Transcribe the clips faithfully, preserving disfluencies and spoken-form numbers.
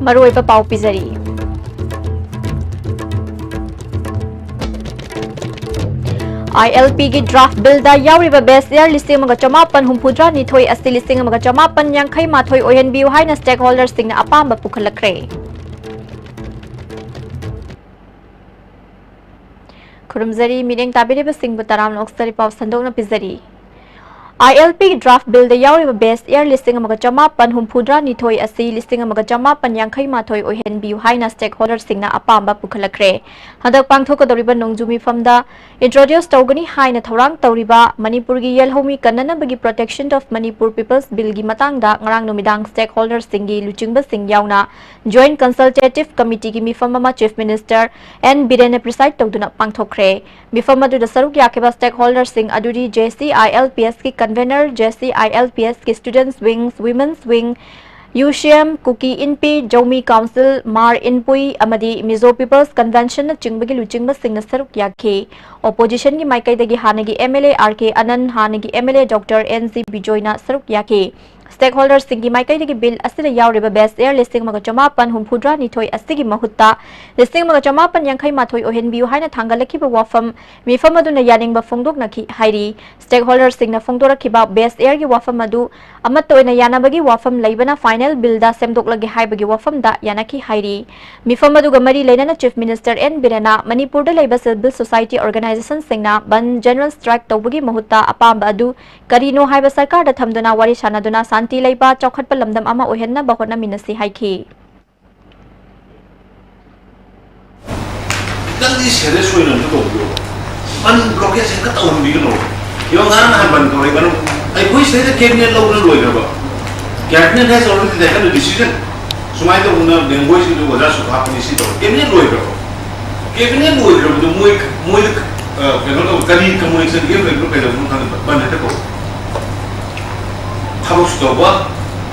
ꯃꯔꯨꯑꯣꯏꯕ ꯄꯥꯎ ꯄꯤꯖꯔꯤ꯫ ꯑꯥꯏ ꯑꯦꯜ ꯄꯤꯒꯤ draft billꯗ ꯌꯥꯎꯔꯤꯕ base year ꯂꯤꯁꯤꯡ ꯑꯃꯒ ꯆꯃꯥꯄꯟ ꯍꯨꯝꯐꯨꯇꯔꯥ ꯅꯤꯊꯣꯏ ꯑꯁꯤ ꯂꯤꯁꯤꯡ ꯑꯃꯒ ꯆꯃꯥꯄꯟ ꯌꯥꯡꯈꯩ ꯃꯥꯊꯣꯏ ꯑꯣꯏꯍꯟꯕꯤꯌꯨ ꯍꯥꯏꯅ stakeholderꯁꯤꯡꯅ ꯑꯄꯥꯝꯕ ꯄꯨꯈꯠꯂꯛꯈ꯭ꯔꯦ꯫ ꯈꯨꯔꯨꯝꯖꯔꯤ, ꯃꯤꯠꯌꯦꯡ ꯇꯥꯕꯤꯔꯤꯕꯁꯤꯡꯕꯨ ꯇꯔꯥꯝꯅ ꯑꯣꯛꯆꯔꯤ꯫ ꯄꯥꯎ ꯁꯟꯗꯣꯛꯅ ꯄꯤꯖꯔꯤ꯫ ꯑꯥꯏ ꯑꯦꯜ ꯄꯤꯒꯤ draft billꯗ ꯌꯥꯎꯔꯤꯕ base year ꯂꯤꯁꯤꯡ ꯑꯃꯒ ꯆꯃꯥꯄꯟ ꯍꯨꯝꯐꯨꯇꯔꯥ ꯅꯤꯊꯣꯏ ꯑꯁꯤ ꯂꯤꯁꯤꯡ ꯑꯃꯒ ꯆꯃꯥꯄꯟ ꯌꯥꯡꯈꯩ ꯃꯥꯊꯣꯏ ꯑꯣꯏꯍꯟꯕꯤꯌꯨ ꯍꯥꯏꯅ stakeholderꯁꯤꯡꯅ ꯑꯄꯥꯝꯕ ꯄꯨꯈꯠꯂꯛꯈ꯭ꯔꯦ꯫ ꯍꯟꯗꯛ ꯄꯥꯡꯊꯣꯛꯀꯗꯧꯔꯤꯕ ꯅꯣꯡꯖꯨ ꯃꯤꯐꯝꯗ introduce ꯇꯧꯒꯅꯤ ꯍꯥꯏꯅ ꯊꯧꯔꯥꯡ ꯇꯧꯔꯤꯕ ꯃꯅꯤꯄꯨꯔꯒꯤ ꯌꯦꯜꯍꯧꯃꯤ ꯀꯟꯅꯅꯕꯒꯤ Protection of Manipur People's Billꯒꯤ ꯃꯇꯥꯡꯗ ꯉꯔꯥꯡ ꯅꯨꯃꯤꯗꯥꯡ stakeholderꯁꯤꯡꯒꯤ ꯂꯨꯆꯤꯡꯕꯁꯤꯡ ꯌꯥꯎꯅ Joint Consultative Committeeꯒꯤ ꯃꯤꯐꯝ ꯑꯃ Chief Minister ꯑꯦꯟ ꯕꯤꯔꯦꯟꯅ preside ꯇꯧꯗꯨꯅ ꯄꯥꯡꯊꯣꯛꯈ꯭ꯔꯦ꯫ ꯃꯤꯐꯝ ꯑꯗꯨꯗ ꯁꯔꯨꯛ ꯌꯥꯈꯤꯕ stakeholderꯁꯤꯡ ꯑꯗꯨꯗꯤ J C I L P Sꯀꯤ convener, J C I L P Sꯀꯤ students wing, women's wing, U C M, Kuki Inpi, Zomi Council, Hmar Inpui ꯑꯃꯗꯤ Mizo People's Conventionꯅꯆꯤꯡꯕꯒꯤ ꯂꯨꯆꯤꯡꯕꯁꯤꯡꯅ ꯁꯔꯨꯛ ꯌꯥꯈꯤ꯫ Oppositionꯒꯤ ꯃꯥꯏꯀꯩꯗꯒꯤ ꯍꯥꯟꯅꯒꯤ M L A R K Anand, ꯍꯥꯟꯅꯒꯤ M L A Doctor N C ꯕꯤꯖꯣꯏꯅ ꯁꯔꯨꯛ ꯌꯥꯈꯤ꯫ Stakeholderꯁꯤꯡꯒꯤ ꯃꯥꯏꯀꯩꯗꯒꯤ bill ꯑꯁꯤꯗ ꯌꯥꯎꯔꯤꯕ base year ꯂꯤꯁꯤꯡ ꯑꯃꯒ ꯆꯃꯥꯄꯟ ꯍꯨꯝꯐꯨꯇꯔꯥ ꯅꯤꯊꯣꯏ ꯑꯁꯤꯒꯤ ꯃꯍꯨꯠꯇ ꯂꯤꯁꯤꯡ ꯑꯃꯒ ꯆꯃꯥꯄꯟ ꯌꯥꯡꯈꯩ ꯃꯥꯊꯣꯏ ꯑꯣꯏꯍꯟꯕꯤꯌꯨ ꯍꯥꯏꯅ ꯊꯥꯡꯒꯠꯂꯛꯈꯤꯕ ꯋꯥꯐꯝ ꯃꯤꯐꯝ ꯑꯗꯨꯅ ꯌꯥꯅꯤꯡꯕ ꯐꯣꯡꯗꯣꯛꯅꯈꯤ ꯍꯥꯏꯔꯤ꯫ Stakeholderꯁꯤꯡꯅ ꯐꯣꯡꯗꯣꯔꯛꯈꯤꯕ base yearꯒꯤ ꯋꯥꯐꯝ ꯑꯗꯨ ꯑꯃꯠꯇ ꯑꯣꯏꯅ ꯌꯥꯅꯕꯒꯤ ꯋꯥꯐꯝ ꯂꯩꯕꯅ final billꯗ ꯁꯦꯝꯗꯣꯛꯂꯒꯦ ꯍꯥꯏꯕꯒꯤ ꯋꯥꯐꯝꯗ ꯌꯥꯅꯈꯤ ꯍꯥꯏꯔꯤ꯫ ꯃꯤꯐꯝ ꯑꯗꯨꯒ ꯃꯔꯤ ꯂꯩꯅꯅ Chief Minister ꯑꯦꯟ ꯕꯤꯔꯦꯟꯅ ꯃꯅꯤꯄꯨꯔꯗ ꯂꯩꯕ civil society organizationꯁꯤꯡꯅ ꯕꯟ, general strike ꯇꯧꯕꯒꯤ ꯃꯍꯨꯠꯇ ꯑꯄꯥꯝꯕ ꯑꯗꯨ ꯀꯔꯤꯅꯣ ꯍꯥꯏꯕ ꯁꯔꯀꯥꯔꯗ ꯊꯝꯗꯨꯅ ꯋꯥꯔꯤ ꯁꯥꯟꯅꯗꯨꯅ ꯁꯥꯟꯇꯤ ꯂꯩꯕ, ꯆꯥꯎꯈꯠꯄ ꯂꯝꯗꯝ ꯑꯃ ꯑꯣꯏꯍꯟꯅꯕ ꯍꯣꯠꯅꯃꯤꯟꯅꯁꯤ ꯍꯥꯏꯈꯤ꯫ ꯈꯤꯇꯪꯗꯤ serious ꯑꯣꯏꯅ ꯑꯝꯇ ꯇꯧꯕꯤꯌꯣ꯫ ꯕꯟ blockade ꯍꯦꯛꯇ ꯇꯧꯍꯟꯕꯤꯒꯅꯣ꯫ ꯌꯦꯡꯉꯣ, ꯉꯔꯥꯡ ꯅꯍꯥꯟ ꯕꯟ ꯇꯧꯔꯦ, ꯃꯔꯝ ꯑꯩꯈꯣꯏ ꯁꯤꯗꯩꯗ cabinet ꯂꯧꯗꯅ ꯂꯣꯏꯈ꯭ꯔꯕ꯫ Cabinet has already taken a decision. ꯁꯨꯃꯥꯏꯅ ꯇꯧꯗꯅ ꯕꯦꯡꯒꯣꯏꯁꯤꯡꯗꯨ ꯑꯣꯖꯥ ꯁꯨꯈꯥ ꯄꯨꯂꯤꯁꯁꯤ ꯇꯧꯔꯦ꯫ Cabinet ꯂꯣꯏꯈ꯭ꯔꯕ꯫ Cabinet ꯂꯣꯏꯈ꯭ꯔꯕꯗꯨ ꯃꯣꯏ, ꯑ, ꯀꯩꯅꯣ ꯇꯧ-, ꯀꯔꯤ communication ꯒꯦꯝ ꯂꯩꯕꯅꯣ ꯀꯩꯗꯧꯕꯅꯣ ꯈꯪꯗꯕ, ꯕꯟ ꯍꯦꯛꯇ ꯀꯧ꯫ ꯊꯕꯛꯁꯨ ꯇꯧꯕ,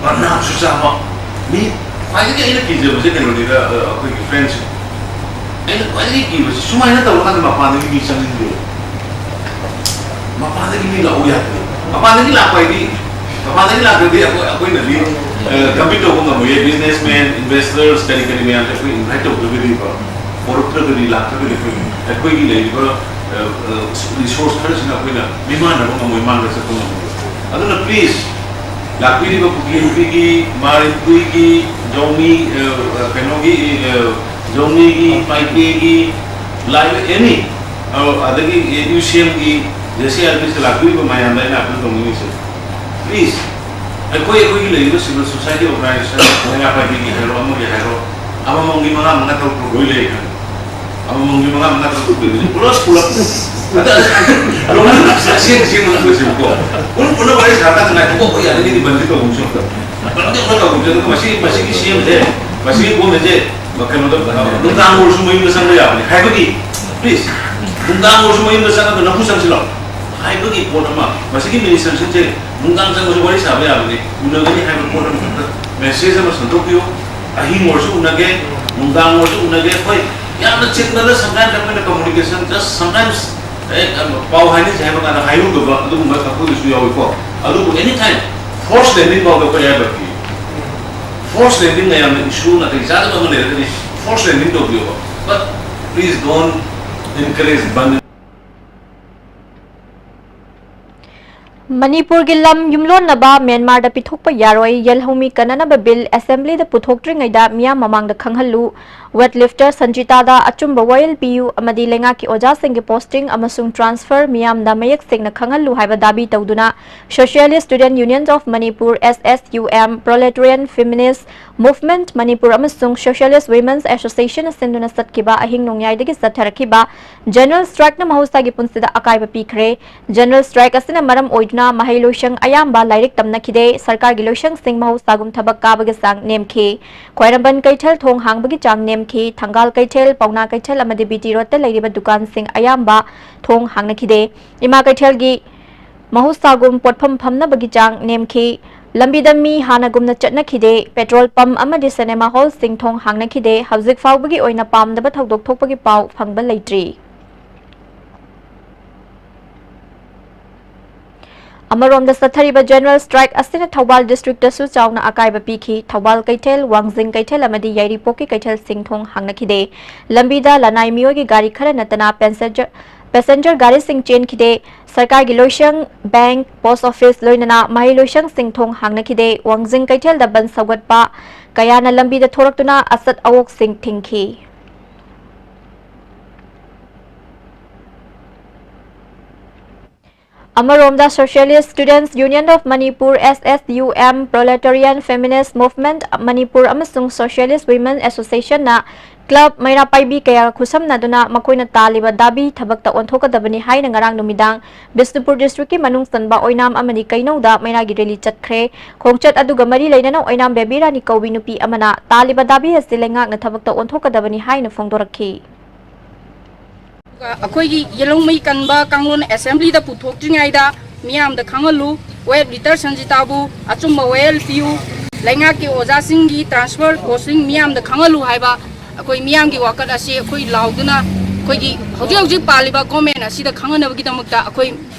ꯕꯗꯅꯥꯝꯁꯨ ꯆꯥꯕ꯫ ꯃꯤ ꯈ꯭ꯋꯥꯏꯗꯒꯤ ꯑꯩꯅ ꯀꯤꯖꯕꯁꯦ ꯀꯩꯅꯣꯅꯤꯗ, ꯑ, ꯑꯩꯈꯣꯏꯒꯤ friendꯁꯤꯡ꯫ ꯑꯩꯅ ꯈ꯭ꯋꯥꯏꯗꯒꯤ ꯀꯤꯕꯁꯦ ꯁꯨꯃꯥꯏꯅ ꯇꯧꯔꯀꯥꯟꯗ ꯃꯄꯥꯟꯗꯒꯤ ꯃꯤ ꯆꯪꯅꯤꯡꯗꯦ꯫ ꯃꯄꯥꯟꯗꯒꯤ ꯃꯤ ꯂꯥꯛꯎ ꯌꯥꯗꯦ꯫ ꯃꯄꯥꯟꯗꯒꯤ ꯂꯥꯛꯄ ꯍꯥꯏꯗꯤ, ꯃꯄꯥꯟꯗꯒꯤ ꯂꯥꯛꯇ꯭ꯔꯗꯤ ꯑꯩꯈꯣꯏ, ꯑꯩꯈꯣꯏꯅꯗꯤ ꯀꯝꯄꯤꯠ ꯇꯧꯕ ꯉꯝꯃꯣꯏꯌꯦ꯫ ꯕꯤꯖꯤꯅꯦꯁꯃꯦꯟ, ꯏꯟꯚꯦꯁꯇꯔꯁ, ꯀꯔꯤ ꯀꯔꯤ ꯃꯌꯥꯝꯁꯦ ꯑꯩꯈꯣꯏ ꯏꯟꯚꯥꯏꯠ ꯇꯧꯗ꯭ꯔꯒꯗꯤꯀꯣ, ꯄꯣꯔꯛꯇ꯭ꯔꯒꯗꯤ, ꯂꯥꯛꯇ꯭ꯔꯒꯗꯤ ꯑꯩꯈꯣꯏ, ꯑꯩꯈꯣꯏꯒꯤ ꯂꯩꯔꯤꯕ ꯔꯤꯁꯣꯔꯁ ꯈꯔꯁꯤꯅ ꯑꯩꯈꯣꯏꯅ ꯃꯤꯃꯥꯟꯅꯕ ꯉꯝꯃꯣꯏ, ꯃꯥꯡꯗ ꯆꯠꯄ ꯉꯝꯃꯣꯏ꯫ ꯑꯗꯨꯅ ꯄ꯭ꯂꯤꯖ, ꯂꯥꯛꯄꯤꯔꯤꯕ ꯀꯨꯀꯤ ꯅꯨꯄꯤꯒꯤ, ꯃꯥꯔꯤꯄꯨꯏꯒꯤ, ꯖꯧꯃꯤ, ꯀꯩꯅꯣꯒꯤ, ꯖꯧꯃꯤꯒꯤ, ꯄꯥꯏꯄꯦꯒꯤ, ꯂꯥꯏꯕ ꯑꯦꯅꯤ, ꯑꯗꯒꯤ ꯌꯨ ꯁꯤ ꯑꯦꯝꯒꯤ, ꯖꯦ ꯁꯤ ꯑꯥꯔ ꯄꯤꯁꯤꯗ ꯂꯥꯛꯄꯤꯔꯤꯕ ꯃꯌꯥꯝꯗ ꯑꯩꯅ ꯑꯄꯤꯜ ꯇꯧꯅꯤꯡꯉꯤꯁꯦ, ꯄ꯭ꯂꯤꯖ, ꯑꯩꯈꯣꯏ, ꯑꯩꯈꯣꯏꯒꯤ ꯂꯩꯔꯤꯕ ꯁꯤꯚꯤꯜ ꯁꯣꯁꯥꯏꯇꯤ ꯑꯣꯔꯒꯅꯥꯏꯖꯦꯁꯟ, ꯃꯩꯔꯥ ꯄꯥꯏꯕꯤꯒꯤ ꯍꯥꯏꯔꯣ, ꯑꯃꯒꯤ ꯍꯥꯏꯔꯣ, ꯑꯃꯃꯝꯒꯤ ꯃꯉꯥ ꯃꯉꯥ ꯇꯔꯨꯛ ꯇꯔꯨꯛ ꯂꯣꯏ ꯂꯩ꯫ ꯑꯃꯃꯝꯒꯤ ꯃꯉꯥ ꯃꯉꯥ ꯇꯔꯨꯛ ꯇꯔꯨꯛ ꯂꯩꯕꯅꯤ꯫ ꯄꯨꯂꯞ, ꯄꯨꯂꯞ꯫ ꯑꯗ, ꯂꯣꯏꯅꯃꯛꯁꯦ ꯑꯁꯦꯡ ꯑꯁꯦꯡꯕ ꯉꯥꯛꯇꯁꯦꯕꯀꯣ꯫ ꯄꯨꯟ ꯄꯨꯟꯅ ꯋꯥꯔꯤ ꯁꯥꯔꯀꯥꯟꯗ ꯉꯥꯏꯈꯣꯀꯣ, ꯑꯩꯈꯣꯏ ꯌꯥꯔꯤꯉꯩꯗꯤ ꯕꯟꯗꯤ ꯇꯧꯒꯨꯝꯁꯦ꯫ ꯕꯟꯗꯤ ꯑꯃꯨꯛ ꯇꯧꯒꯨꯝꯁꯦ꯫ ꯑꯗꯨꯒ ꯃꯁꯤ, ꯃꯁꯤꯒꯤ ꯁꯤ ꯑꯦꯝꯁꯦ, ꯃꯁꯤꯒꯤ ꯒꯣꯃꯦꯟꯁꯦ, ꯀꯩꯅꯣꯗ, ꯅꯨꯡꯗꯥꯡ ꯑꯣꯏꯔꯁꯨ ꯃꯌꯨꯝꯗ ꯆꯪꯕ ꯌꯥꯕꯅꯤ ꯍꯥꯏꯕꯒꯤ, ꯄ꯭ꯂꯤꯖ, ꯅꯨꯡꯗꯥꯡ ꯑꯣꯏꯔꯁꯨ ꯃꯌꯨꯝꯗ ꯆꯪꯉꯒ ꯅꯐꯨ ꯆꯪꯁꯤꯜꯂꯣ ꯍꯥꯏꯕꯒꯤ ꯄꯣꯠ ꯑꯃ, ꯃꯁꯤꯒꯤ ꯃꯤꯅꯤꯁꯇꯔꯁꯤꯡꯁꯦ ꯅꯨꯡꯗꯥꯡ ꯆꯪꯕꯁꯨ ꯋꯥꯔꯤ ꯁꯥꯕ ꯌꯥꯕꯅꯤ, ꯎꯅꯒꯅꯤ ꯍꯥꯏꯕ ꯄꯣꯠ ꯑꯃꯈꯛꯇ ꯃꯦꯁꯦꯖ ꯑꯃ ꯁꯟꯗꯣꯛꯄꯤꯌꯨ꯫ ꯑꯍꯤꯡ ꯑꯣꯏꯔꯁꯨ ꯎꯅꯒꯦ, ꯅꯨꯡꯗꯥꯡ ꯑꯣꯏꯔꯁꯨ ꯎꯅꯒꯦ꯫ ꯍꯣꯏ, ꯌꯥꯝꯅ ꯆꯤꯟꯕꯗ sometimes ꯑꯩꯈꯣꯏꯅ communication, just sometimes, ꯑꯦ, ꯄꯥꯎ ꯍꯥꯏꯅꯁꯦ ꯍꯥꯏꯕ ꯀꯥꯟꯗ ꯍꯥꯏꯔꯨꯗꯕ ꯑꯗꯨꯒꯨꯝꯕ ꯑꯩꯈꯣꯏꯒꯤꯁꯨ ꯌꯥꯎꯏꯀꯣ꯫ ꯑꯗꯨꯕꯨ ꯑꯦꯅꯤ ꯇꯥꯏꯝ ꯐꯣꯔꯁ ꯂꯦꯟꯗꯤꯡ ꯐꯥꯎꯗ ꯑꯩꯈꯣꯏ ꯍꯥꯏꯕ ꯐꯤ꯫ ꯐꯣꯔꯁ ꯂꯦꯟꯗꯤꯡ ꯃꯌꯥꯝꯅ ꯏꯁꯨ ꯅꯥꯇꯩ ꯆꯥꯗꯕ ꯑꯃ ꯂꯩꯔꯒꯗꯤ ꯐꯣꯔꯁ ꯂꯦꯟꯗꯤꯡ ꯇꯧꯕꯤꯌꯣꯕ꯫ But please don't encourage bandit. ꯃꯅꯤꯄꯨꯔꯒꯤ ꯂꯝ ꯌꯨꯝꯂꯣꯟꯅꯕ ꯃ꯭ꯌꯥꯟꯃꯥꯔꯗ ꯄꯤꯊꯣꯛꯄ ꯌꯥꯔꯣꯏ, ꯌꯦꯜꯍꯧꯃꯤ ꯀꯟꯅꯅꯕ ꯕꯤꯜ ꯑꯦꯁꯦꯝꯕ꯭ꯂꯤꯗ ꯄꯨꯊꯣꯛꯇ꯭ꯔꯤꯉꯩꯗ ꯃꯤꯌꯥꯝ ꯃꯃꯥꯡꯗ ꯈꯪꯍꯜꯂꯨ, ꯋꯦꯠ ꯂꯤꯐꯇꯔ ꯁꯟꯖꯤꯇꯥꯗ ꯑꯆꯨꯝꯕ ꯋꯥꯌꯦꯜ ꯄꯤꯌꯨ ꯑꯃꯗꯤ ꯂꯩꯉꯥꯛꯀꯤ ꯑꯣꯖꯥꯁꯤꯡꯒꯤ ꯄꯣꯁꯇꯤꯡ ꯑꯃꯁꯨꯡ ꯇ꯭ꯔꯥꯟꯁꯐꯔ ꯃꯤꯌꯥꯝꯗ ꯃꯌꯦꯛ ꯁꯦꯡꯅ ꯈꯪꯍꯜꯂꯨ ꯍꯥꯏꯕ ꯗꯥꯕꯤ ꯇꯧꯗꯨꯅ Socialist Student Union of Manipur, S S U M, Proletarian Feminist Movement Manipur ꯑꯃꯁꯨꯡ Socialist Women's Association ꯁꯤꯟꯗꯨꯅ ꯆꯠꯈꯤꯕ ꯑꯍꯤꯡ ꯅꯣꯡꯌꯥꯏꯗꯒꯤ ꯆꯠꯊꯔꯛꯈꯤꯕ ꯖꯦꯅꯔꯦꯜ ꯁ꯭ꯇ꯭ꯔꯥꯏꯛꯅ ꯃꯍꯧꯁꯥꯒꯤ ꯄꯨꯟꯁꯤꯗ ꯑꯀꯥꯏꯕ ꯄꯤꯈ꯭ꯔꯦ꯫ ꯖꯦꯅꯔꯦꯜ ꯁ꯭ꯇ꯭ꯔꯥꯏꯛ ꯑꯁꯤꯅ ꯃꯔꯝ ꯑꯣꯏꯗꯨꯅ ꯃꯍꯩ ꯂꯣꯏꯁꯪ ꯑꯌꯥꯝꯕ ꯂꯥꯏꯔꯤꯛ ꯇꯝꯅꯈꯤꯗꯦ꯫ ꯁꯔꯀꯥꯔꯒꯤ ꯂꯣꯏꯁꯪꯁꯤꯡ ꯃꯍꯧꯁꯥꯒꯨꯝ ꯊꯕꯛ ꯀꯥꯕꯒꯤ ꯆꯥꯡ ꯅꯦꯝꯈꯤ꯫ ꯈ꯭ꯋꯥꯏꯔꯝꯕꯟ ꯀꯩꯊꯦꯜ ꯊꯣꯡ ꯍꯥꯡꯕꯒꯤ ꯆꯥꯡ ꯅꯦꯝꯈꯤ꯫ ꯊꯪꯒꯥꯜ ꯀꯩꯊꯦꯜ, ꯄꯥꯎꯅꯥ ꯀꯩꯊꯦꯜ ꯑꯃꯗꯤ ꯕꯤ ꯇꯤ ꯔꯣꯗꯇ ꯂꯩꯔꯤꯕ ꯗꯨꯀꯥꯟꯁꯤꯡ ꯑꯌꯥꯝꯕ ꯊꯣꯡ ꯍꯥꯡꯅꯈꯤꯗꯦ꯫ ꯏꯃꯥ ꯀꯩꯊꯦꯜꯒꯤ ꯃꯍꯧꯁꯥꯒꯨꯝ ꯄꯣꯠꯐꯝ ꯐꯝꯅꯕꯒꯤ ꯆꯥꯡ ꯅꯦꯝꯈꯤ꯫ ꯂꯝꯕꯤꯗ ꯃꯤ ꯍꯥꯟꯅꯒꯨꯝꯅ ꯆꯠꯅꯈꯤꯗꯦ꯫ ꯄꯦꯇ꯭ꯔꯣꯜ ꯄꯝꯞ ꯑꯃꯗꯤ ꯁꯤꯅꯦꯃꯥ ꯍꯣꯜꯁꯤꯡ ꯊꯣꯡ ꯍꯥꯡꯅꯈꯤꯗꯦ꯫ ꯍꯧꯖꯤꯛ ꯐꯥꯎꯕꯒꯤ ꯑꯣꯏꯅ ꯄꯥꯝꯗꯕ ꯊꯧꯗꯣꯛ ꯊꯣꯛꯄꯒꯤ ꯄꯥꯎ ꯐꯪꯕ ꯂꯩꯇ꯭ꯔꯤ꯫ ꯑꯃꯔꯣꯝꯗ, ꯆꯠꯊꯔꯤꯕ ꯖꯦꯅꯔꯦꯜ ꯁ꯭ꯇ꯭ꯔꯥꯏꯛ ꯑꯁꯤꯅ ꯊꯧꯕꯥꯜ ꯗꯤꯁꯇ꯭ꯔꯤꯛꯇꯁꯨ ꯆꯥꯎꯅ ꯑꯀꯥꯏꯕ ꯄꯤꯈꯤ꯫ ꯊꯧꯕꯥꯜ ꯀꯩꯊꯦꯜ, ꯋꯥꯡꯖꯤꯡ ꯀꯩꯊꯦꯜ ꯑꯃꯗꯤ ꯌꯥꯏꯔꯤꯄꯣꯛꯀꯤ ꯀꯩꯊꯦꯜꯁꯤꯡ ꯊꯣꯡ ꯍꯥꯡꯅꯈꯤꯗꯦ꯫ ꯂꯝꯕꯤꯗ ꯂꯅꯥꯏ ꯃꯤꯑꯣꯏꯒꯤ ꯒꯥꯔꯤ ꯈꯔ ꯅꯠꯇꯅ ꯄꯦꯁꯦꯟꯖꯔ, ꯄꯦꯁꯦꯟꯖꯔ ꯒꯥꯔꯤꯁꯤꯡ ꯆꯦꯟꯈꯤꯗꯦ꯫ ꯁꯔꯀꯥꯔꯒꯤ ꯂꯣꯏꯁꯪ, ꯕꯦꯡꯛ, ꯄꯣꯁꯠ ꯑꯣꯐꯤꯁ ꯂꯣꯏꯅꯅ ꯃꯍꯩ ꯂꯣꯏꯁꯪꯁꯤꯡ ꯊꯣꯡ ꯍꯥꯡꯅꯈꯤꯗꯦ꯫ ꯋꯥꯡꯖꯤꯡ ꯀꯩꯊꯦꯜꯗ ꯕꯟ ꯁꯧꯒꯠꯄ ꯀꯌꯥꯅ ꯂꯝꯕꯤꯗ ꯊꯣꯔꯛꯇꯨꯅ ꯑꯆꯠ ꯑꯋꯣꯛꯁꯤꯡ ꯊꯤꯡꯈꯤ꯫ ꯑꯃꯔꯣꯝꯗ, Socialist Students Union of Manipur, S S U M, Proletarian Feminist Movement Manipur ꯑꯃꯁꯨꯡ Socialist Women Association ꯅ ꯀ꯭ꯂꯕ ꯃꯩꯔꯥ ꯄꯥꯏꯕꯤ ꯀꯌꯥꯒ ꯈꯨꯠꯁꯝꯅꯗꯨꯅ ꯃꯈꯣꯏꯅ ꯇꯥꯜꯂꯤꯕ ꯗꯥꯕꯤ ꯊꯕꯛꯇ ꯑꯣꯟꯊꯣꯛꯀꯗꯕꯅꯤ ꯍꯥꯏꯅ ꯉꯔꯥꯡ ꯅꯨꯃꯤꯗꯥꯡ ꯕꯤꯁꯅꯨꯄꯨꯔ ꯗꯤꯁꯇ꯭ꯔꯤꯛꯀꯤ ꯃꯅꯨꯡ ꯆꯟꯕ ꯑꯣꯏꯅꯥꯝ ꯑꯃꯗꯤ ꯀꯩꯅꯧꯗ ꯃꯩꯔꯥꯒꯤ ꯔꯦꯂꯤ ꯆꯠꯈ꯭ꯔꯦ꯫ ꯈꯣꯡꯆꯠ ꯑꯗꯨꯒ ꯃꯔꯤ ꯂꯩꯅꯅ ꯑꯣꯏꯅꯥꯝ ꯕꯦꯕꯤ ꯔꯥꯅꯤ ꯀꯧꯕꯤ ꯅꯨꯄꯤ ꯑꯃꯅ ꯇꯥꯜꯂꯤꯕ ꯗꯥꯕꯤ ꯑꯁꯤ ꯂꯩꯉꯥꯛꯅ ꯊꯕꯛꯇ ꯑꯣꯟꯊꯣꯛꯀꯗꯕꯅꯤ ꯍꯥꯏꯅ ꯐꯣꯡꯗꯣꯔꯛꯈꯤ꯫ ꯑꯩꯈꯣꯏꯒꯤ ꯌꯦꯂꯣꯡꯃꯩ ꯀꯟꯕ ꯀꯥꯡꯂꯣꯟ ꯑꯦꯁꯦꯝꯕ꯭ꯂꯤꯗ ꯄꯨꯊꯣꯛꯇ꯭ꯔꯤꯉꯩꯗ ꯃꯤꯌꯥꯝꯗ ꯈꯪꯍꯜꯂꯨ, ꯋꯦꯠ ꯂꯤꯇꯔ ꯁꯟꯖꯤꯇꯥꯕꯨ ꯑꯆꯨꯝꯕ ꯋꯥꯌꯦꯜ ꯄꯤꯌꯨ, ꯂꯩꯉꯥꯛꯀꯤ ꯑꯣꯖꯥꯁꯤꯡꯒꯤ ꯇ꯭ꯔꯥꯟꯁꯐꯔ ꯄꯣꯁꯇꯤꯡ ꯃꯤꯌꯥꯝꯗ ꯈꯪꯍꯜꯂꯨ ꯍꯥꯏꯕ ꯑꯩꯈꯣꯏ ꯃꯤꯌꯥꯝꯒꯤ ꯋꯥꯀꯠ ꯑꯁꯤ ꯑꯩꯈꯣꯏ ꯂꯥꯎꯗꯨꯅ ꯑꯩꯈꯣꯏꯒꯤ ꯍꯧꯖꯤꯛ ꯍꯧꯖꯤꯛ ꯄꯥꯜꯂꯤꯕ ꯒꯣꯔꯃꯦꯟ ꯑꯁꯤꯗ ꯈꯪꯍꯟꯅꯕꯒꯤꯗꯃꯛꯇ ꯑꯩꯈꯣꯏ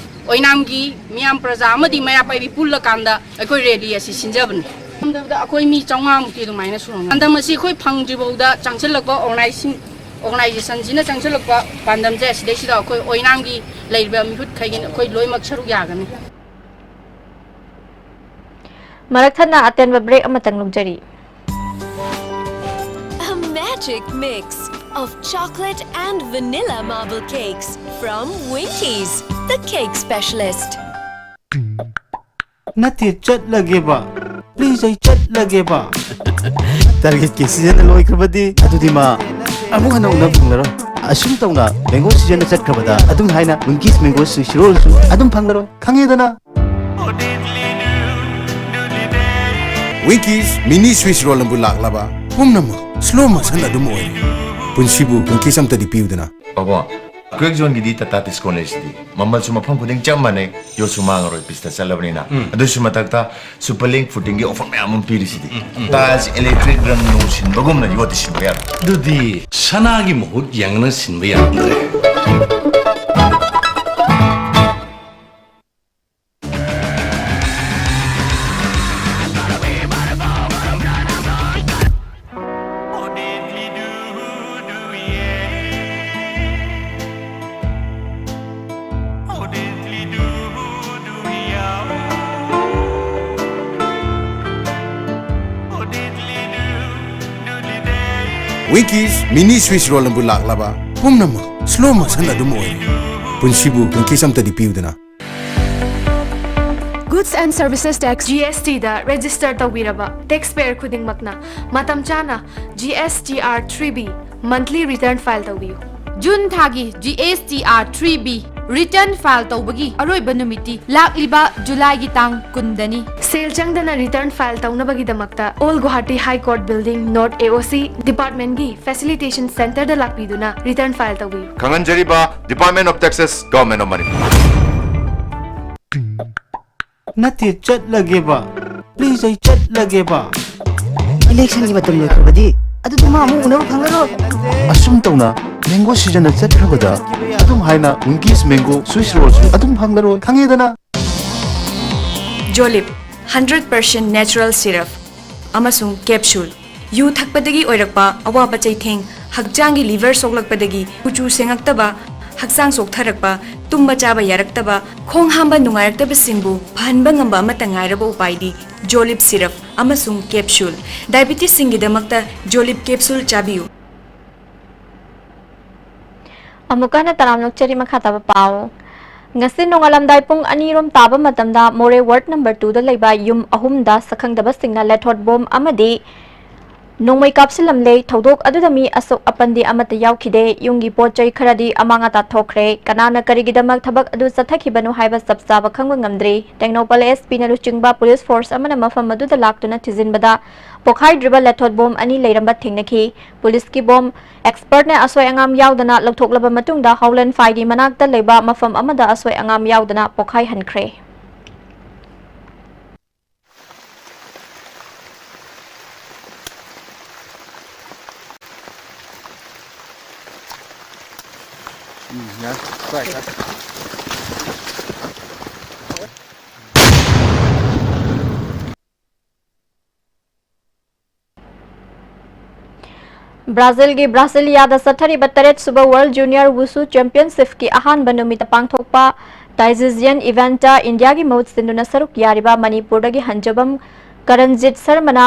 ꯑꯣꯏꯅꯥꯝꯒꯤ ꯃꯤꯌꯥꯝ ꯄ꯭ꯔꯖꯥ ꯑꯃꯗꯤ ꯃꯩꯔꯥ ꯄꯥꯏꯕꯤ ꯄꯨꯜꯂꯀꯥꯟꯗ ꯑꯩꯈꯣꯏ ꯔꯦꯂꯤ ꯑꯁꯤ ꯁꯤꯟꯖꯕꯅꯤ꯫ ꯌꯥꯝꯗꯕꯗ ꯑꯩꯈꯣꯏ ꯃꯤ ꯆꯥꯝꯃꯉꯥꯃꯨꯛꯇꯤ ꯑꯗꯨꯃꯥꯏꯅ ꯁꯨꯔꯝꯒꯅꯤ꯫ ꯄꯥꯟꯗꯝ ꯑꯁꯤ ꯑꯩꯈꯣꯏ ꯐꯪꯗ꯭ꯔꯤꯐꯥꯎꯗ ꯆꯪꯁꯤꯜꯂꯛꯄ ꯑꯣꯔꯒꯅꯥꯏꯖꯤꯡ, ꯑꯣꯔꯒꯅꯥꯏꯖꯦꯁꯟꯁꯤꯅ ꯆꯪꯁꯤꯜꯂꯛꯄ ꯄꯥꯟꯗꯝꯁꯦ ꯁꯤꯗꯩꯁꯤꯗ ꯑꯩꯈꯣꯏ ꯑꯣꯏꯅꯥꯝꯒꯤ ꯂꯩꯔꯤꯕ ꯃꯤꯍꯨꯠꯈꯩꯒꯤ ꯑꯩꯈꯣꯏ ꯂꯣꯏꯅꯃꯛ ꯁꯔꯨꯛ ꯌꯥꯒꯅꯤ꯫ ꯃꯔꯛ ꯊꯠꯅ ꯑꯇꯦꯟꯕ ꯕ꯭ꯔꯦꯛ ꯑꯃꯇꯪ ꯂꯧꯖꯔꯤ꯫ A magic mix of chocolate and vanilla marble cakes from Winkies, the cake specialist. ꯅꯠꯇꯦ, ꯆꯠꯂꯒꯦꯕ꯫ ꯄ꯭ꯂꯤꯖ, ꯑꯩ ꯆꯠꯂꯒꯦꯕ꯫ ꯇꯥꯔꯒꯦꯠꯀꯤ ꯁꯤꯖꯟꯅ ꯂꯣꯏꯈ꯭ꯔꯕꯗꯤ ꯑꯗꯨꯗꯤ ꯃꯥ ꯑꯃꯨꯛ ꯍꯟꯅ ꯎꯅꯕ ꯐꯪꯂꯔꯣꯏ꯫ ꯑꯁꯨꯝ ꯇꯧꯅ ꯃꯦꯡꯒꯣ ꯁꯤꯖꯟꯅ ꯆꯠꯈ꯭ꯔꯕꯗ ꯑꯗꯨꯝ ꯍꯥꯏꯅ ꯋꯤꯡꯀꯤꯁ ꯃꯦꯡꯒꯣ ꯁ꯭ꯋꯤꯁ ꯔꯣꯜꯁꯨ ꯑꯗꯨꯝ ꯐꯪꯂꯔꯣꯏ꯫ ꯈꯪꯉꯦꯗꯅ? ꯋꯤꯡꯀꯤꯁ ꯃꯤꯅꯤ ꯁ꯭ꯋꯤꯁ ꯔꯣꯜꯅꯕꯨ ꯂꯥꯛꯂꯕ ꯄꯨꯝꯅꯃꯛ ꯁ꯭ꯂꯣ ꯃꯣꯁꯟ ꯑꯗꯨꯝ ꯑꯣꯏꯔꯦ꯫ ꯄꯨꯟꯁꯤꯕꯨ ꯋꯤꯡꯀꯤꯁ ꯑꯝꯇꯗꯤ ꯄꯤꯌꯨꯗꯅ꯫ ꯄꯥꯕꯨꯡ, ꯀ꯭ꯔꯦꯛ ꯖꯣꯟꯒꯤꯗꯤ ꯇꯥꯇꯥ ꯗꯤꯁꯀꯥꯎꯟ ꯂꯩꯔꯤꯁꯤꯗꯤ꯫ ꯃꯃꯜꯁꯨ ꯃꯐꯝ ꯈꯨꯗꯤꯡ ꯆꯞ ꯃꯥꯟꯅꯩ, ꯌꯣꯠꯁꯨ ꯃꯥꯡꯉꯔꯣꯏ, ꯄꯤꯁꯇ ꯆꯠꯂꯕꯅꯤꯅ꯫ ꯑꯗꯨꯁꯨ ꯃꯊꯛꯇ ꯁꯨꯄꯔ ꯂꯤꯡ ꯐꯨꯇꯤꯡꯒꯤ ꯑꯣꯐꯔ ꯃꯌꯥꯝ ꯑꯃ ꯄꯤꯔꯤꯁꯤꯗꯤ꯫ ꯇꯥꯏꯜꯁ, ꯏꯂꯦꯛꯇ꯭ꯔꯤꯛ, ꯔꯪ ꯅꯨꯡ ꯁꯤꯟꯕꯒꯨꯝꯅ ꯌꯣꯠꯇꯤ ꯁꯤꯟꯕ ꯌꯥꯔꯣꯏ꯫ ꯑꯗꯨꯗꯤ ꯁꯅꯥꯒꯤ ꯃꯍꯨꯠ ꯌꯦꯡꯉꯅ ꯁꯤꯟꯕ ꯌꯥꯔꯝꯗ꯭ꯔꯦ꯫ Winkies mini Swiss roll ꯑꯗꯨ ꯂꯥꯛꯂꯕ ꯄꯨꯝꯅꯃꯛ slow motion ꯑꯗꯨꯝ ꯑꯣꯏꯔꯦ꯫ ꯄꯨꯟꯁꯤꯕꯨ Winkies ꯑꯝꯇꯗꯤ ꯄꯤꯌꯨꯗꯅ꯫ Goods and Services Tax, G S T the register ꯇꯧꯕꯤꯔꯕ taxpayer ꯈꯨꯗꯤꯡꯃꯛꯅ ꯃꯇꯝ ꯆꯥꯅ G S T R three B monthly return file ꯇꯧꯕꯤꯌꯨ꯫ ꯖꯨꯟ ꯊꯥꯒꯤ G S T R three B return file ꯇꯧꯕꯒꯤ ꯑꯔꯣꯏꯕ ꯅꯨꯃꯤꯠꯇꯤ ꯂꯥꯛꯂꯤꯕ ꯖꯨꯂꯥꯏꯒꯤ ꯇꯥꯡ ꯀꯨꯟꯗꯅꯤ꯫ ꯁꯦꯜ ꯆꯪꯗꯅ return file ꯇꯧꯅꯕꯒꯤꯗꯃꯛꯇ Old Guwahati High Court Building, North A O C department ꯀꯤ facilitation center ꯗ ꯂꯥꯛꯄꯤꯗꯨꯅ return file ꯇꯧꯕꯤꯌꯨ꯫ ꯈꯪꯍꯟꯖꯔꯤꯕ Department of Taxes, Government of Manipur꯫ ꯅꯠꯇꯦ, ꯆꯠꯂꯒꯦꯕ꯫ Please, ꯑꯩ ꯆꯠꯂꯒꯦꯕ꯫ ꯏꯂꯦꯛꯁꯟꯒꯤ ꯃꯇꯝ ꯂꯣꯏꯈ꯭ꯔꯕꯗꯤ ꯑꯗꯨꯗꯤ ꯃꯥ ꯑꯃꯨꯛ ꯎꯅꯕ ꯐꯪꯉꯔꯣꯏ꯫ ꯑꯁꯨꯝ ꯇꯧꯅ mango season ꯅ ꯆꯠꯈ꯭ꯔꯕꯗ ꯑꯗꯨꯝ ꯍꯥꯏꯅ Winkies mango Swiss roll ꯁꯨ ꯑꯗꯨꯝ ꯐꯪꯂꯔꯣꯏ, ꯈꯪꯉꯦꯗꯅ꯫ ꯖꯣꯂꯤꯞ, hundred percent natural syrup ꯑꯃꯁꯨꯡ capsule꯫ ꯌꯨ ꯊꯛꯄꯗꯒꯤ ꯑꯣꯏꯔꯛꯄ ꯑꯋꯥꯕ ꯆꯩꯊꯦꯡ, ꯍꯛꯆꯥꯡꯒꯤ liver ꯁꯣꯛꯂꯛꯄꯗꯒꯤ ꯀꯨꯆꯨ ꯁꯦꯡꯉꯛꯇꯕ, ꯍꯛꯆꯥꯡ ꯆꯣꯛꯊꯔꯛꯄ, ꯇꯨꯝꯕ ꯆꯥꯕ ꯌꯥꯔꯛꯇꯕ, ꯈꯣꯡ ꯍꯥꯝꯕ ꯅꯨꯡꯉꯥꯏꯔꯛꯇꯕꯁꯤꯡꯕꯨ ꯐꯍꯟꯕ ꯉꯝꯕ ꯑꯃꯠꯇ ꯉꯥꯏꯔꯕ ꯎꯄꯥꯏꯗꯤ ꯖꯣꯂꯤꯞ syrup ꯑꯃꯁꯨꯡ capsule꯫ Diabetes ꯁꯤꯡꯒꯤꯗꯃꯛꯇ ꯖꯣꯂꯤꯞ capsule ꯆꯥꯕꯤꯌꯨ꯫ ꯑꯃꯨꯛꯀ ꯍꯟꯅ ꯇꯔꯥꯝꯅ ꯑꯣꯛꯆꯔꯤ꯫ ꯃꯈꯥ ꯇꯥꯕ ꯄꯥꯎ꯫ ꯉꯁꯤ ꯅꯣꯡꯉꯥꯜꯂꯝꯗꯥꯏ ꯄꯨꯡ ꯑꯅꯤꯔꯣꯝ ꯇꯥꯕ ꯃꯇꯝꯗ ꯃꯣꯔꯦ ward number two ꯗ ꯂꯩꯕ ꯌꯨꯝ ꯑꯍꯨꯝꯗ ꯁꯛꯈꯪꯗꯕꯁꯤꯡꯅ ꯂꯦꯊꯣꯠ ꯕꯣꯝ ꯑꯃꯗꯤ ꯅꯣꯡꯃꯩ ꯀꯥꯞꯁꯤꯜꯂꯝꯂꯦ꯫ ꯊꯧꯗꯣꯛ ꯑꯗꯨꯗ ꯃꯤ ꯑꯁꯣꯛ ꯑꯄꯟꯗꯤ ꯑꯃꯠꯇ ꯌꯥꯎꯈꯤꯗꯦ꯫ ꯌꯨꯝꯒꯤ ꯄꯣꯠ ꯆꯩ ꯈꯔꯗꯤ ꯑꯃꯥꯡ ꯑꯇꯥ ꯊꯣꯛꯈ꯭ꯔꯦ꯫ ꯀꯅꯥꯅ ꯀꯔꯤꯒꯤꯗꯃꯛ ꯊꯕꯛ ꯑꯗꯨ ꯆꯠꯊꯈꯤꯕꯅꯣ ꯍꯥꯏꯕ ꯆꯞ ꯆꯥꯕ ꯈꯪꯕ ꯉꯝꯗ꯭ꯔꯤ꯫ ꯇꯦꯡꯅꯧꯄꯜ S P ꯅ ꯂꯨꯆꯤꯡꯕ police force ꯑꯃꯅ ꯃꯐꯝ ꯑꯗꯨꯗ ꯂꯥꯛꯇꯨꯅ ꯊꯤꯖꯤꯟꯕꯗ ꯄꯣꯈꯥꯏꯗ꯭ꯔꯤꯕ ꯂꯦꯊꯣꯠ ꯕꯣꯝ ꯑꯅꯤ ꯂꯩꯔꯝꯕ ꯊꯦꯡꯅꯈꯤ꯫ Police ꯀꯤ ꯕꯣꯝ expert ꯅ ꯑꯁꯣꯏ ꯑꯉꯥꯝ ꯌꯥꯎꯗꯅ ꯂꯧꯊꯣꯛꯂꯕ ꯃꯇꯨꯡꯗ ꯍꯥꯎꯂꯦꯟ ꯐꯥꯏꯒꯤ ꯃꯅꯥꯛꯇ ꯂꯩꯕ ꯃꯐꯝ ꯑꯃꯗ ꯑꯁꯣꯏ ꯑꯉꯥꯝ ꯌꯥꯎꯗꯅ ꯄꯣꯈꯥꯏꯍꯟꯈ꯭ꯔꯦ꯫ ꯕ꯭ꯔꯥꯖꯤꯜꯒꯤ ꯕ꯭ꯔꯥꯁꯤꯂꯤꯌꯥꯗ ꯆꯠꯊꯔꯤꯕ ꯇꯔꯦꯠ ꯁꯨꯕ World Junior Wushu Championship ꯀꯤ ꯑꯍꯥꯟꯕ ꯅꯨꯃꯤꯠꯇ ꯄꯥꯡꯊꯣꯛꯄ Taijizian event ꯇ ꯏꯟꯗꯤꯌꯥꯒꯤ ꯃꯍꯨꯠ ꯁꯤꯟꯗꯨꯅ ꯁꯔꯨꯛ ꯌꯥꯔꯤꯕ ꯃꯅꯤꯄꯨꯔꯗꯒꯤ ꯍꯟꯖꯕꯝ ꯀꯔꯟꯖꯤꯠ ꯁꯔꯃꯅ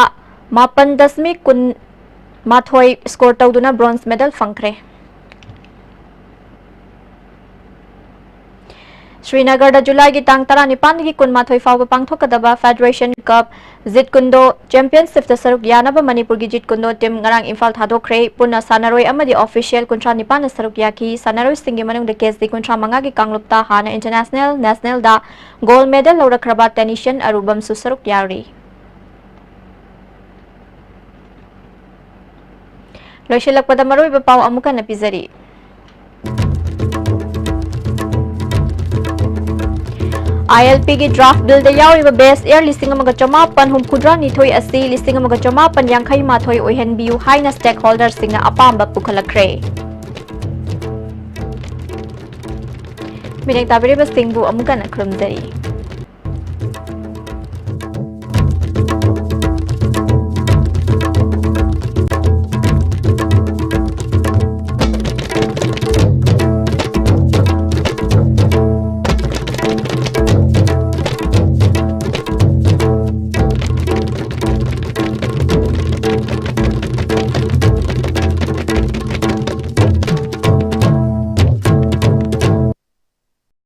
ꯃꯥꯄꯟ ꯗꯁꯃꯤꯛ ꯀꯨꯟ ꯃꯥꯊꯣꯏ score ꯇꯧꯗꯨꯅ bronze medal ꯐꯪꯈ꯭ꯔꯦ꯫ ꯁ꯭ꯔꯤꯅꯒꯔꯗ ꯖꯨꯂꯥꯏꯒꯤ ꯇꯥꯡ ꯇꯔꯥꯅꯤꯄꯥꯟꯗꯒꯤ ꯀꯨꯟꯃꯥꯊꯣꯏ ꯐꯥꯎꯕ ꯄꯥꯡꯊꯣꯛꯀꯗꯕ Federation Cup Jeet Kune Do Championshipꯇ ꯁꯔꯨꯛ ꯌꯥꯅꯕ ꯃꯅꯤꯄꯨꯔꯒꯤ Jeet Kune Do team ꯉꯔꯥꯡ ꯏꯝꯐꯥꯜ ꯊꯥꯗꯣꯛꯈ꯭ꯔꯦ꯫ ꯄꯨꯟꯅ ꯁꯥꯟꯅꯔꯣꯏ ꯑꯃꯗꯤ official ꯀꯨꯟꯊ꯭ꯔꯥ ꯅꯤꯄꯥꯟꯅ ꯁꯔꯨꯛ ꯌꯥꯈꯤ꯫ ꯁꯥꯟꯅꯔꯣꯏꯁꯤꯡꯒꯤ ꯃꯅꯨꯡꯗ ꯀꯦꯖꯤ ꯀꯨꯟꯊ꯭ꯔꯥ ꯃꯉꯥꯒꯤ ꯀꯥꯡꯂꯨꯞꯇ ꯍꯥꯟꯅ international, nationalꯗ gold medal ꯂꯧꯔꯛꯈ꯭ꯔꯕ Tenician Arubamꯁꯨ ꯁꯔꯨꯛ ꯌꯥꯔꯤ꯫ ꯂꯣꯏꯁꯤꯜꯂꯛꯄꯗ ꯃꯔꯨꯑꯣꯏꯕ ꯄꯥꯎ ꯑꯃꯨꯛ ꯍꯟꯅ ꯄꯤꯖꯔꯤ꯫ ILPꯒꯤ draft billꯗ ꯌꯥꯎꯔꯤꯕ base year ꯂꯤꯁꯤꯡ ꯑꯃꯒ ꯆꯃꯥꯄꯟ ꯍꯨꯝꯐꯨꯇꯔꯥꯅꯤꯊꯣꯏ ꯑꯁꯤ ꯂꯤꯁꯤꯡ ꯑꯃꯒ ꯆꯃꯥꯄꯟ ꯌꯥꯡꯈꯩ ꯃꯥꯊꯣꯏ ꯑꯣꯏꯍꯟꯕꯤꯌꯨ ꯍꯥꯏꯅ stakeholderꯁꯤꯡꯅ ꯑꯄꯥꯝꯕ ꯄꯨꯈꯠꯂꯛꯈ꯭ꯔꯦ꯫ ꯃꯤꯔꯦꯡ ꯇꯥꯕꯤꯔꯤꯕꯁꯤꯡꯕꯨ ꯑꯃꯨꯛ ꯍꯟꯅ ꯈꯨꯔꯨꯝꯖꯔꯤ꯫